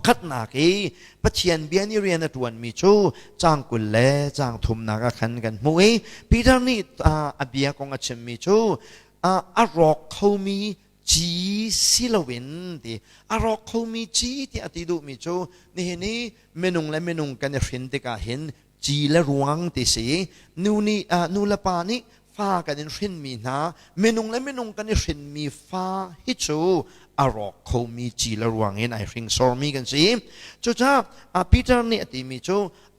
Pakhatnak i Pathian bia nih rian a ṭuanmi cu caang 20 le caang thumnak ah khan kan hmuh i Peter nih a bia kong a chimmi cu a rawk khomi ci si loin ti a rawk khomi ci tiah a ti duhmi cu nihin i minung le minung kan i hrin tikah hin ci le ruang ti si nu nih nu le pa nih fa kan in hrinmi hna minung le minung kan i hrinmi fa hi cu a rawk khomi ci le ruang in ai hringsormi kan si. Cucaah Peter nih a timi cu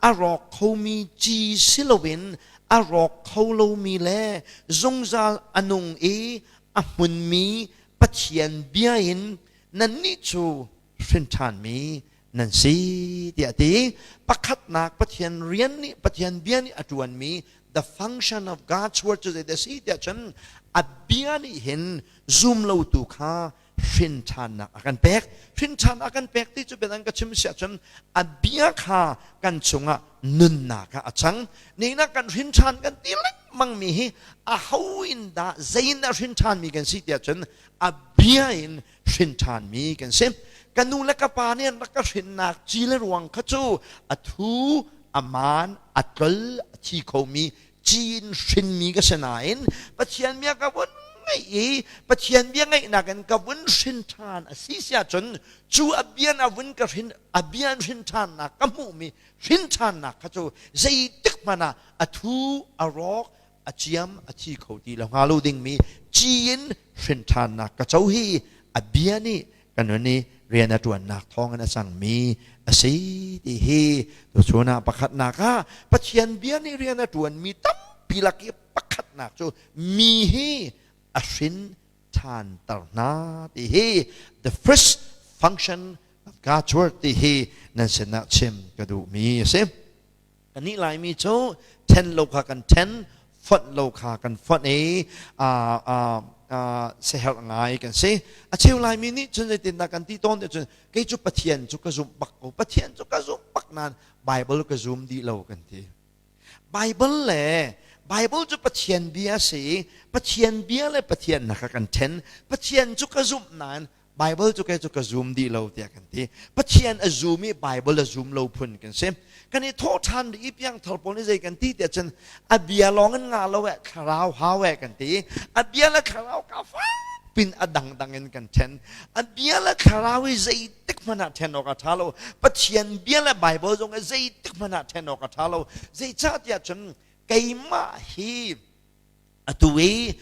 a rawk khomi ci si loin a rawk kho lomi le zungzal a nung i a hmunmi Pathian bia in nannih cu hrin ṭhanmi nan si tiah a ti. Pakhatnak Pathian rian nih, Pathian bia nih a ṭuanmi, the function of God's word cu zeidah a si tiah cun a bia nih hin zum lotu kha hrin ṭhannak a kan pek. Hrin ṭhan a kan pek ti cu biadang ka chim si ahcun a bia kha kan chungah nunnak ah a cang. Nina kan hrin ṭhan kan ti lengmang mi hi a ho in dah, zei in dah hrin ṭhanmi kan si tiah cun a bia in hrin ṭhanmi kan si. Ka nu le ka pa nih an rak ka hrinnak ci le ruang kha cu a thu, a maan, a tlol, a thi khomi ci in hrinmi ka si nain Pathian bia ka vun ngaih i Pathian bia ngaihnak in ka vun hrin ṭhan a si si ahcun cu a bia a vun ka hrin, a bia in hrin ṭhannak ka hmuhmi hrin ṭhannak kha cu zeitik hmanh ah a thu, a rawk, a ciam, a thi kho ti lo hnga lo dingmi ci in hrin ṭhannak ka co hi a bia nih kan nun i rian a ṭuannak thawngin a cangmi a si ti hi tuchun ah pakhatnak ah Pathian bia nih rian a ṭuanmi tampi lak i pakhatnak cu mi hi a hrin ṭhanter hna ti hi, the first function of God's word ti hi nan sinah chim ka duhmi a si. Kannih Laimi cu ṭhen lo kha kan ṭhen, fonh lo kha kan fonh i siaherh ngai kan si. A cheu Laimi nih cun zeitindah kan ti tawn ti cun kei cu Pathian cu ka zumh bak ko, Pathian cu ka zumh bak nain Bible ka zum dih lo kan ti. Bible le Bible cu Pathian bia a si. Pathian bia le Pathian na kha kan ṭhen. Pathian cu ka zumh nain Bible cu kei cu ka zum dih lo tiah kan ti. Pathian a zum i Bible a zum lo phun kan si. Kan i thawh ṭhan i piangthar pawl nih zei kan ti tiah cun a bia lawng in ngah lo eh, thlarau hau eh kan ti. A bia le thlarau ka fak pin a dangdang in kan ṭhen. A bia le thlarau i zeitik hmanh ah ṭhen awk a ṭha lo. Pathian bia le Bible zong i zeitik hmanh ah ṭhen awk a ṭha lo. Zeicahtiah cun keimah hi atu i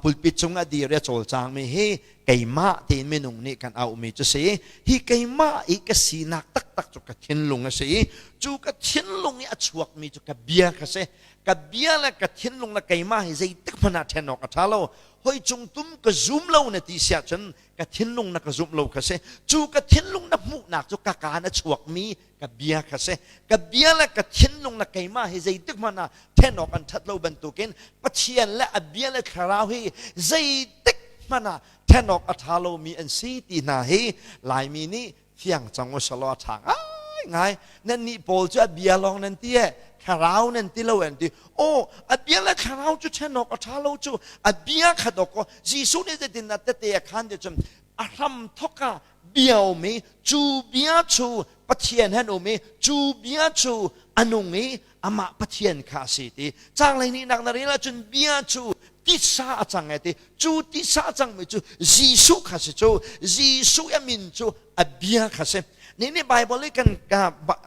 pulpit cung a dir i a cawlcangmi hi keimah tiin minung nih kan auhmi cu si. Hi keimah i ka sinak taktak cu ka thinlung a si i cu ka thinlung i a chuakmi cu ka bia ka si. Ka bia le ka thinlung le keimah hi zeitik hmanh ah ṭhen awk a ṭha lo. Hoi cung tum ka zum lo na ti siah cun ka thinlung na ka zumh lo kha si. Cu ka thinlung na hmuhnak cu ka kaan a chuakmi ka bia kha si. Ka bia le ka thinlung le keimah hi zeitik hmanh ah then awk an that lo bantukin Pathian le a bia le thlarau hi zeitik hmanh ah then awk a tha lomi an si ti hna hi Laimi nih fiang cang u selaw a tha ngai ngai. Nan nih pawl cu a bia lawng nan ti e, thlarau nan ti lo an ti. Aw, a bia le thlarau cu then awk a tha lo cu. A bia kha dawk kaw Jesuh nih zeitin dah tete a khan ti cun a hram thok ah bia um i cu bia cu Pathian han um i cu bia cu a nung i amah Pathian kha a si ti. Caang 12nak na rel ahcun bia cu titsa a cang e ti. Cu titsa a cangmi cu Jesuh kha si. Cu Jesuh a min cu a bia kha si. Ni nih Bible i kan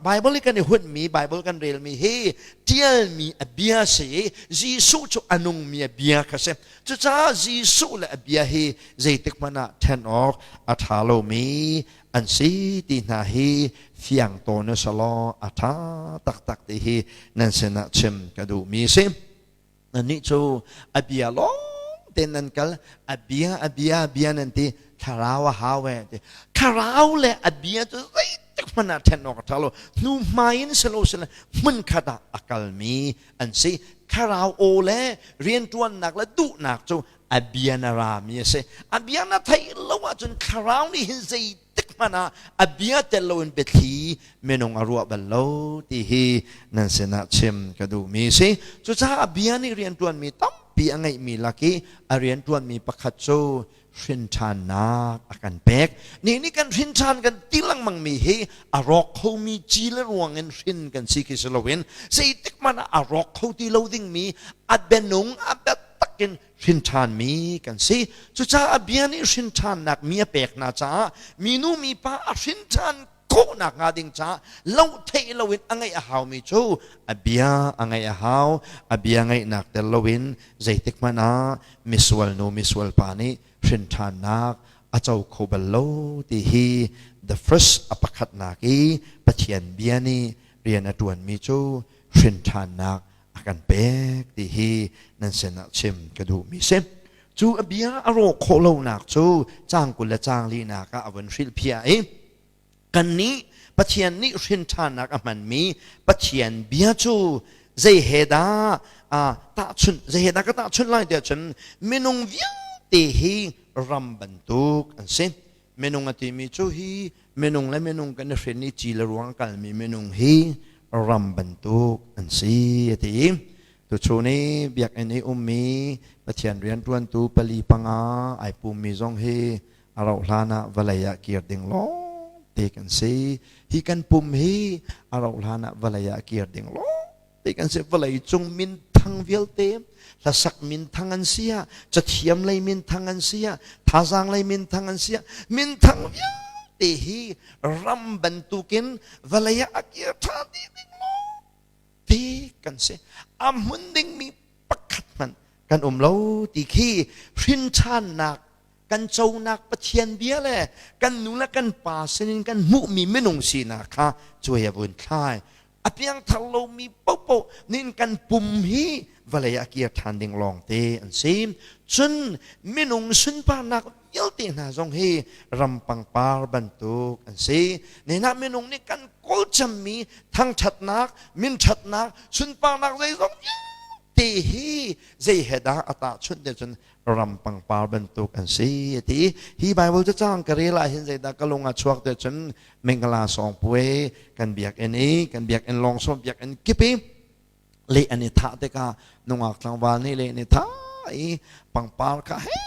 Bible i kan i hunmi, Bible kan relmi hi tialmi a bia si i Jesuh cu a nungmi a bia kha si. Cucaah Jesuh le a bia hi zeitik hmanh ah ṭhen awk a ṭha lomi an si ti hna hi fiang tawn u selaw a ṭha taktak ti hi nan sinah chim ka duhmi a si. Nannih cu a bia lawng tein nan kal, a bia, a bia, a bia nan ti, thlarau a hau e ti. Thlarau le a bia cu zeitik hmanh ah ṭhen awk a ṭha lo. Hnu hmai in si lo sile hmunkhat ah a kalmi an si. Thlarau aw le rianṭuannak le duhnak cu a bia na rami a si. A bia na theih lo ahcun thlarau nih hin zeitik hmanh ah a bia tel loin biathli minung a ruah bal lo ti hi nan sinah chim ka duhmi a si. Cucaah a bia nih rianṭuanmi tampi. fakpi a ngeihmi lak i a rianṭuanmi pakhat cu hrinṭhannak a kan pek. Ni nih kan hrinṭhan kan ti lengmangmi hi a rawk khomi ci le ruang in hrin kan si khi si loin zeitik hmanh ah a rawk kho ti lo dingmi a bianung a biatak in hrinṭhanmi kan si. Cucaah a bia nih hrinṭhannak mi a pek hna caah minu mipa a hrinṭhan khawhnak hnga ding caah lo theih loin a ngeih a haumi cu a bia a ngeih a hau. A bia ngeihnak tel loin zeitik hmanh ah misual nu misual pa nih hrinṭhannak a co kho bal lo ti hi the first a pakhatnak i Pathian bia nih rian a ṭuanmi cu hrinṭhannak a kan pek ti hi nan sinah chim ka duhmi si. Cu a bia a rawh khawh lonak cu caang 20 le caang linak ah a vun hrilhphiah i kannih Pathian nih hrinṭhannak a hmanmi Pathian bia cu zei he dah tahchunh zei he dah ka tahchunh lai tiah cun minung vialte hi ram bantuk an si. Minung a timi cu hi minung le minung kan i hrin i ci le ruang a kalmi minung hi ram bantuk an si a ti. Tuchun i biakinn i ummi Pathian rianṭuantu pali panga ai pummi zong hi a rauh hlan ah vawlei ah kir ding lawngte kan si. Hi kan pum hi a rauh hlan ah vawlei ah kir ding lawng te kan si. Vawlei cung minthang vialte hlasak minthang an si ah, cathiam lei minthang an si ah, thazaang lei minthang an si ah, minthang vialte hi ram bantukin vawlei ah a kir ṭhan dih ding lawngte kan si. A hmun dingmi pakhat hmanh kan um lo ti khi hrinṭhannak kan conak Pathian bia le kan nu le kan pa sinin kan hmuhmi minung sinak kha cuai a vun thlai. A piangthar lomi paohpaoh nin kan pum hi vawlei ah kir ṭhan ding lawngte an si. Cun minung sunparnak vialte hna zong hi ram pangpar bantuk an si. Nena minung nih kan kawl cemmi thangṭhatnak, minṭhatnak, sunparnak zeizong vialte hi zei he dah a tahchunh te cun ram pangpar bantuk an si a ti. Hi Bible cacang ka rel ah hin zeidah ka lung ah chuak te cun Mingala sawngpuai kan biakinn i kan biakinn lawng sawm biakinn kip i leh an i thah tikah nungak tlangval nih leh an i thah i pangpar kha he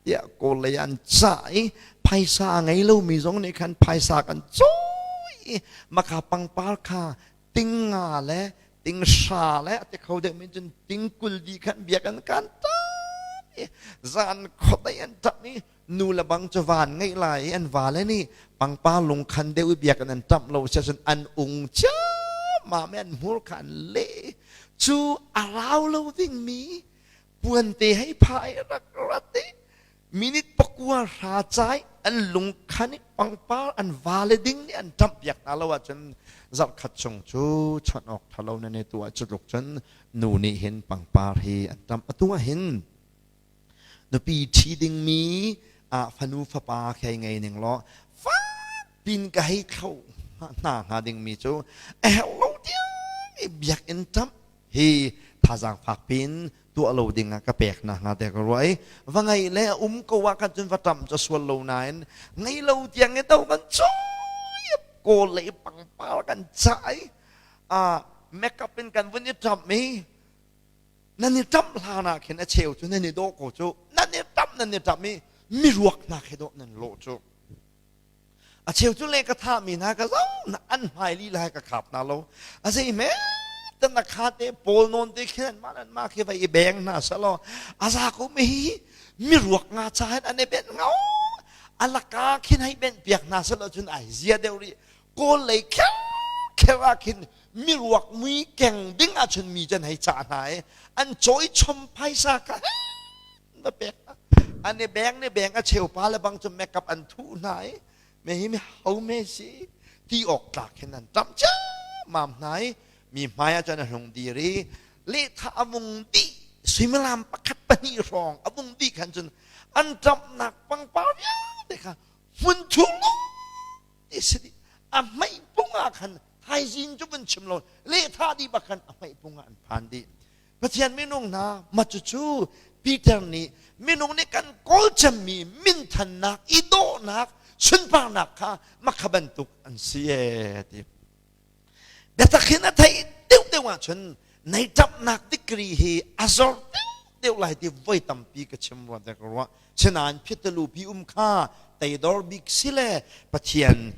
tiah kawl lei an cah i phaisa a ngei lomi zong nih khan phaisa kan cawi i maka pangpar kha ting nga le ting hra le a ti kho deuh min cun ting 20 di khan biakinn kan tap i zan khuadei an tap i nu le bang cu van ngeih lai i an vale nih pangpar lungkhan deuh i biakinn an ṭamh lo si ahcun an ung ciammam i an hmur kha an leh cu a rau lo dingmi puante hei pha i rak rat i minute pakua hra cai an lungkhan i pangpar an vale ding nih an ṭamh piak hna lo ahcun zarhkhat chung cu chawnh awk ṭha lo nan i tu ah cu tluk cun nu nih hin pangpar hi an ṭamh atu ah hin Nupi ṭhi dingmi ah fanu fapa khi hei ngei ning law fakpin ka hei thlo hna hnga dingmi cu a herh lo tiang i biakinn ṭamh hi thazaang fakpin tuah lo ding ah ka pek hna hnga tiah ka ruah i va ngei le a um ko ah khan cun va ṭamh cu sual lo nain ngei lo tiang i do kan cawi kawl le i pangpar kan cah i makeup in kan vun i ṭamh i Nan i ṭamh hlan ah khin a cheu cu nan i dawh ko cu. Nan i ṭamh nan i ṭamh i miruak hna khi dawh nan lawh cu. A cheu cu le ka thahmi hna ka zoh na an hmai lila he ka khap hna lo. A zei hme tan a kha te pawl nawn te khin an mah an mah khi vai i beng hna selaw a za ko mi hi miruak nga cha hin an i benh ngau. A laka khin hei benh piak hna selaw cun ai zia deuh rih. Kawl lei kher kher ah khin miruak mui keng ding ahcun mi can hei cah hna i an cawi chom phaisa kha na pek an i beng ne beng a cheu pa le bang cu makeup an thuh hna i me hi mi ho me si ti awk tlak hin an ṭam mam hna i mi hmai ah cun a hlung dir i lehtha a vung dih suimilam pakhat pahnih hrawng a vung dih khan cun an ṭamhnak pangpar vialte kha hmun chung ti si dih a hmeih pung ah khan thaizing cu vun chim lo lehthah dih bak khan a hmeih pung ah an phan dih. Pathian minung hna ma cucu Peter nih minung nih kan kawl cemmi minthannak i dawhnak sunparnak kha makha bantuk an si ee ti. Biatak hin a theih deuh deuh ahcun nei ṭapnak degree hi a zor deuh. deuh lai ti voi tampi ka chim rua te ka ruah. Sinain phitalu pi um kha teidor bik si le Pathian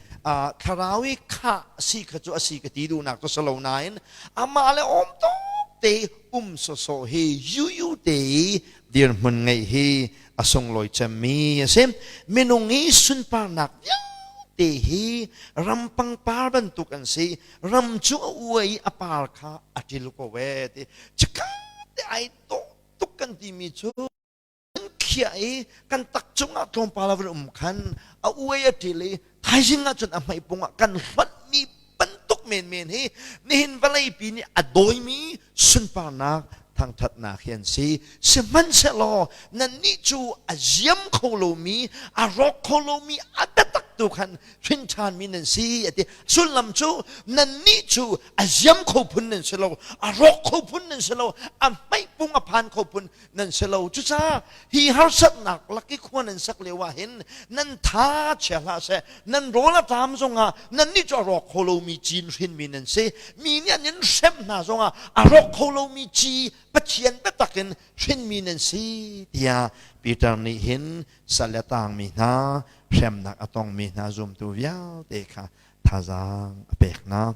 thlarau i khah si kha cu a si ka ti duhnak cu si lo nain amah le awm tawk te um sawsawh hi yuyu te i dirhmun ngeih hi a sunglawi cemmi a si. Minung i sunparnak vialte hi ram pangpar bantuk an si. Ram cu a uai i a par kha a ṭil ko e ti. Chikkhat te ai dawh tuk kan timi cu kan khiah i kan tak cungah tlawmpal a van um khan a uai a ṭil i thaizing ah cun a hmeipung ah kan hlonhmi bantuk menmen hi nihin vawleipi nih a dawimi sunparnak thangṭhatnak hi an si. Sihmanhsehlaw nannih cu a ziam kho lomi, a rawk kho lomi, a biatak tu khan hrin ṭhanmi nan si a ti. Sullam cu nannih cu a ziam kho phun nan si lo, a rawk kho phun nan si lo, a hmeipung a phan kho phun nan si lo. Cucaah hi harsatnak lak i khua nan sak lio ah hin nan tha chia hlah seh, nan rawl a ṭam zongah nannih cu a rawk kho lomi cin hrinmi nan si. Mi nih an in hrem hna zongah a rawk kho lomi ci Pathian biatak in hrinmi nan si tiah Peter nih hin sal a tangmi hna, hremnak a tongmi hna zumtu vialte kha thazaang a pek hna.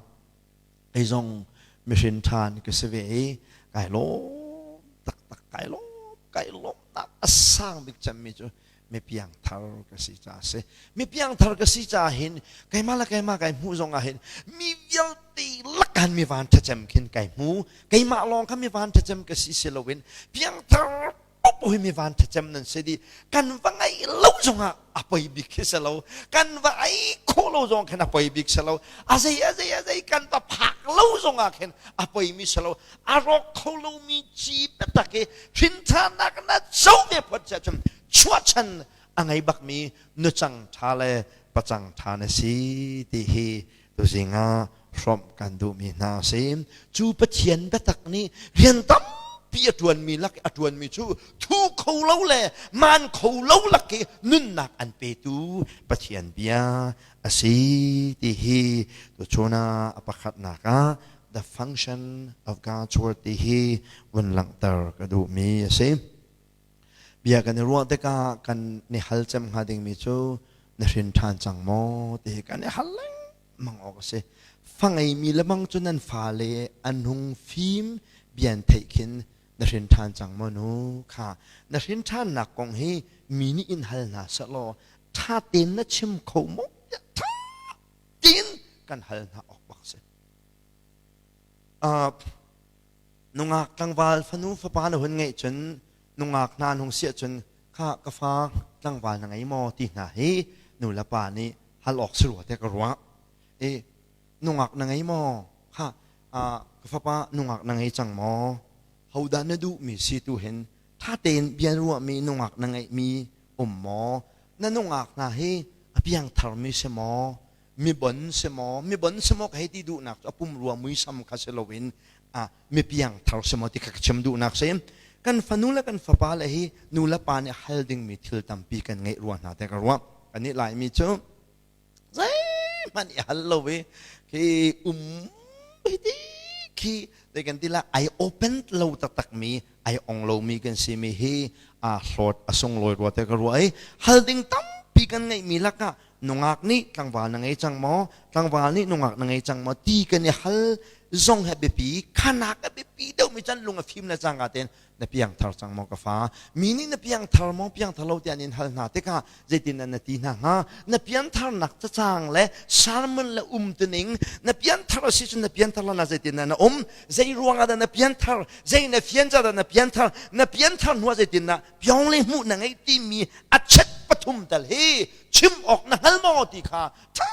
Kei zong mihrin ṭhan ka si ve i kai lawm taktak kai lawm kai lawmnak a sang bik cemmi cu mi piangthar ka si caah a si. Mi piangthar ka si caah hin keimah le keimah kai hmuh zong ah hin mi vialte lakhan mi van ṭha khin kai hmu. Keimah lawng kha mi van ṭha cem ka si si loin piangthar popo hi mi van ṭha nan si dih. Kan va ngeih lo zongah a poi bik khi si lo. Kan va ei khawh lo zong khin a poi bik si lo. A zei a zei a zei kan va phak lo zongah khin a poi mi si lo. A rawk kho lomi ci biatak i hrinthanak na co ve phot si ahcun chuahchan a ngei bakmi nucang ṭha le pacang ṭha na si ti hi tuzing ah hrawmh kan duhmi hna a si. Cu Pathian biatak nih rian tampi a ṭuanmi lak a ṭuanmi cu thu kho lo le maan kho lo lak i nunnak an petu Pathian bia a si ti hi tuchun ah a pakhatnak ah the function of God's word ti hi vun langhter ka duhmi a si. Bia kan i ruah tikah kan i hal cem hnga dingmi cu na hrin ṭhan cang maw ti hi kan i hal lengmang awk a si. Fa ngeimi lebang cu nan fale an hung fim bia an theih khin na hrin ṭhan cang maw nu kha na hrin ṭhannak kong hi mi nih in hal hna sehlaw ṭha tein na chim kho maw tiah ṭha tein kan hal hna awk bak si. Uh, nungak tlangval fanu fapa na hun ngeih cun nungak hna an hung si ahcun kha ka fa tlangval na ngei maw ti hna hi nu le pa nih hal awk si rua te ka ruah i nungak na ngei maw kha ka fapa nungak na ngei cang maw hodah na duhmi si tu hin tha tein bia ruahmi nungak na ngeihmi um maw na nungak hna hi a piangtharmi si maw mibon si maw mibon si maw ka hei ti duhnak cu a pumrua muisam kha si loin a mipiang thar si maw ti kha ka chim duhnak si kan fanu le kan fapa le hi nu le pa nih hal dingmi thil tampi kan ngeih rua hna te ka ruah anih laimi cu zeihmanh i hal lo i khi um hi khi te kan ti la ai open lo taktak mi ai ong lomi kan si mi hi a hlawt a sunglawi rua te ka ruah i hal ding tampi kan ngeihmi lakah nungak nih tlangval na ngei cang maw tlangval nih nungak na ngei cang maw ti kan i hal zong he biapi khanak a biapi deuhmi can lung a fim le cangka tein na piangthar cang maw ka fa mi nih na piangthar maw piangthar lo tiah an in hal hna tikah zeitin na ti hna hnga na piantharnak cacang le sermon le umtuning na pianthar a si cun na pianthar lan ah zeitin na um zei ruangah dah na pianthar zei na fian ca dah na pianthar na pianthar hnu ah zeitin dah piong le hmuh na ngeih timi a chet pathum tal hi chim awk na hngal maw ti kha ṭha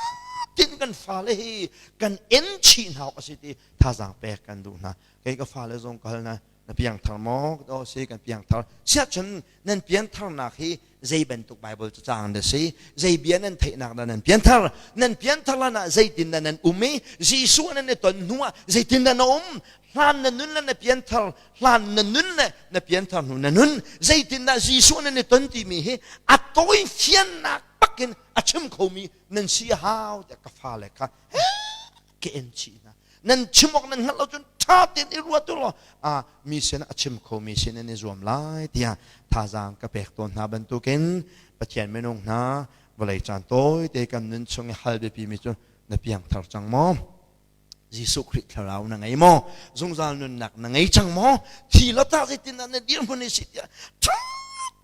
tin kan fale hi kan en chih hna awk a si ti thazaang pek kan duh hna kei ka fale zong ka hal na na piangthar maw o si kan piangthar siahcun nan piantharnak hi zei bantuk Bible cacang na si zei bia nan theihnak dah nan pianthar nan pianthar lan ah zeitin dah nan um i Jesuh nan i ton hnu ah zeitin dah na um hlan na nun le na pianthar hlan na nun le na pianthar hnu na nun zeitindah Jesuh nan i ton timi hi a tawi fiannak bakin a chim khomi nan si a hau tiah ka fale kha ke en chih hna nan chim awk nan hngalh lo cun ṭha. Ṭha tein i ruat u law mi sin a chim kho mi sin in i zuam lai tiah thazaang ka pek tawn hna bantukin Pathian minung hna vawlei caan tawite kan nun chung i hal biapi mi cu na piangthar cang maw? Jesuh Khrih thlarau na ngei maw? Zungzal nunnak na ngei cang maw? Thi lo ta zeitin dah na dirhmun i si tiah ṭha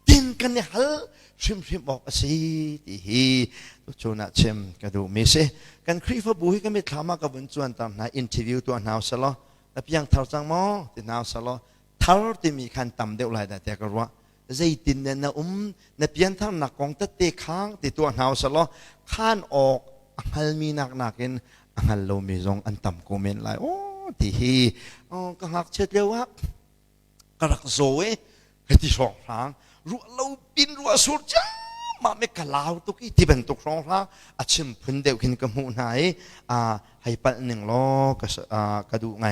tin kan i hal hrimhrim awk a si ti hi tuchun ah chim ka duhmi si. Kan Khrihfabu hi ka mitthlam ah ka vun cuanter hna interview tuah hna usalaw na piangthar cang maw ti hna usalaw thar timi khan tam deuh lai dah tiah ka ruah. Zeitin na na um na piantharnak kong tette khang ti tuah hna usalaw khan awk a hngalmi nak nakin a hngal lomi zong an tam ko men lai aw ti hi ka ngakchiat lio ah ka rak zaw i ka ti hrawnghrang ruah lo pin ruah sur mah me ka lau tuk i ti bantuk hrawnghrang a chim phun deuh khin ka hmuh hna i hei palh ning law ka duh ngai.